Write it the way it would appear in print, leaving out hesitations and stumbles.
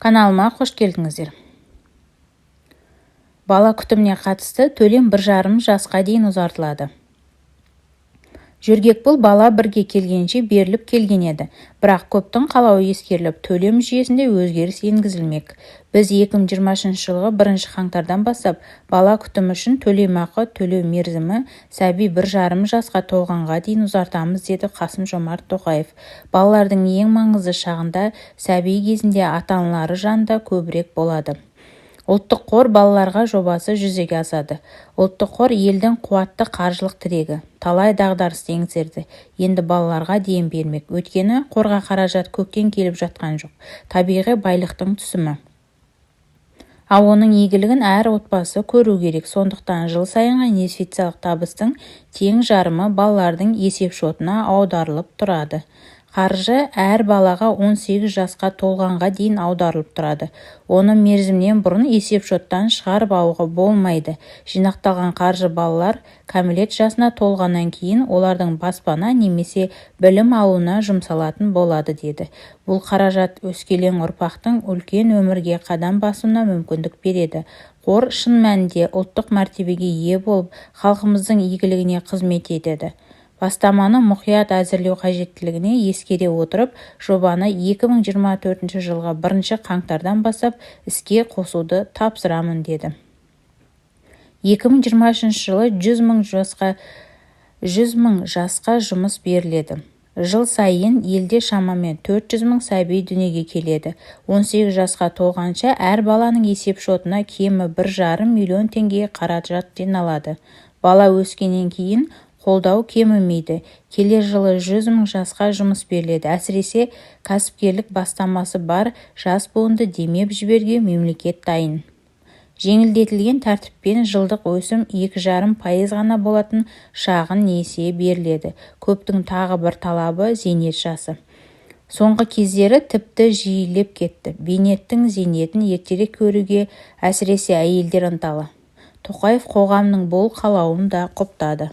Каналыма қош келдіңіздер! Бала күтіміне қатысты төлем 1,5 жасқа дейін ұзартылады. Жөргекпұл бала бірге келгенше беріліп келген еді. Бірақ көптің қалауы ескеріліп, төлем жүйесінде өзгеріс енгізілмек. Біз 2023 жылғы 1 қаңтардан бастап бала күтімі үшін төлемақы төлеу мерзімін сәби 1,5 жасқа толғанға дейін ұзартамыз, деді Қасым-Жомарт Тоқаев. Балалардың ең маңызды шағында, сәби кезінде ата-аналары жанында көбірек болады. Ұлттық қор «Балаларға» жобасы жүзеге асады. Ұлттық қор – елдің қуатты қаржылық тірегі. Талай дағдарысты еңсерді. Енді балаларға дем бермек. Өйткені қорға қаражат көктен келіп жатқан жоқ. Табиғи байлықтың түсімі. Ал оның игілігін әр отбасы көруі керек. Сондықтан жыл сайынғы инвестициялық табыстың тең жарымы балалардың есепшотына аударылып тұрады. Қаржы әр балаға 18 жасқа толғанға дейін аударылып тұрады. Оны мерзімінен бұрын есепшоттан шығарып алуға болмайды. Жинақталған қаржы балалар кәмелет жасына толғаннан кейін олардың баспана немесе білім алуына жұмсалатын болады, деді. Бұл қаражат өскелең ұрпақтың үлкен өмірге қадам басуына мүмкіндік береді. Қор шын мәнінде ұлттық мәртебеге ие болып, халқымыздың игілігіне қызмет етеді. Бастаманы мұқият әзірлеу қажеттілігін ескере отырып, жобаны 2024 жылғы 1 қаңтардан бастап іске қосуды тапсырамын, деді. 2023 жылы 100 мың жасқа жұмыс беріледі. Жыл сайын елде шамамен 400 мың сәби дүниеге келеді. 18 жасқа толғанша әр баланың есепшотына кемі 1,5 миллион теңге қаражат жиналады. Бала өскеннен кейін қолдау кемімейді. Келер жылы 100 мың жасқа жұмыс беріледі. Әсіресе, кәсіпкерлік бастамасы бар жас буынды демеп жіберуге мемлекет дайын. Жеңілдетілген тәртіппен жылдық өсім 2,5% ғана болатын шағын несие беріледі. Көптің тағы бір талабы – зейнет жасы. Соңғы кездері тіпті жиілеп кетті. Бейнеттің зейнетін ертерек көруге әсіресе әйелдер ынталы. Тоқаев қоғамның бұл қалауын да құптады.